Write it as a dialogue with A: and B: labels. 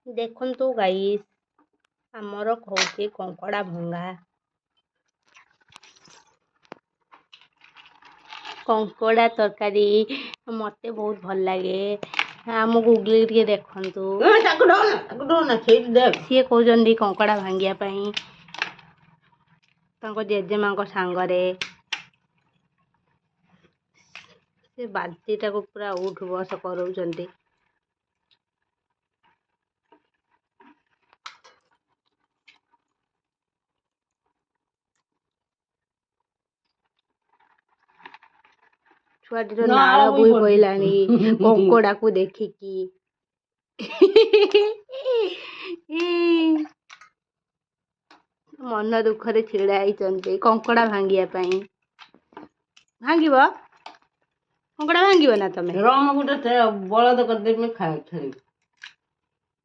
A: ଦେଖନ୍ତୁ ଗାଇସ୍, ଆମର ହେଉଛି କଙ୍କଡ଼ା ଭଙ୍ଗା। କଙ୍କଡ଼ା ତରକାରୀ ମୋତେ ବହୁତ ଭଲ ଲାଗେ। ଆମ ଗୁଗଲି ଟିକେ ଦେଖନ୍ତୁ।
B: ତାକୁ ଢୋନା, ତାକୁ ଢୋନା, ସେଇଠି ଦେଖ।
A: ସିଏ କହୁଛନ୍ତି କଙ୍କଡ଼ା ଭାଙ୍ଗିବା ପାଇଁ ତାଙ୍କ ଜେଜେମାଙ୍କ ସାଙ୍ଗରେ। ସେ ବାଲ୍ଟିଟାକୁ ପୁରା ଉଠ ବସ କରାଉଛନ୍ତି। ଛୁଆଟିର ନାଳ ବୋହି ପଇଲାଣି କଙ୍କଡ଼ାକୁ ଦେଖିକି। ମନ ଦୁଃଖରେ ଛିଡ଼ା ହେଇଛନ୍ତି କଙ୍କଡ଼ା ଭାଙ୍ଗିବା ପାଇଁ। ଭାଙ୍ଗିବ କଙ୍କଡ଼ା, ଭାଙ୍ଗିବ ନା ତମେ?
B: ରମ ଗୋଟେ ବଳଦ କରିଦେବି, ଖେଳିବି।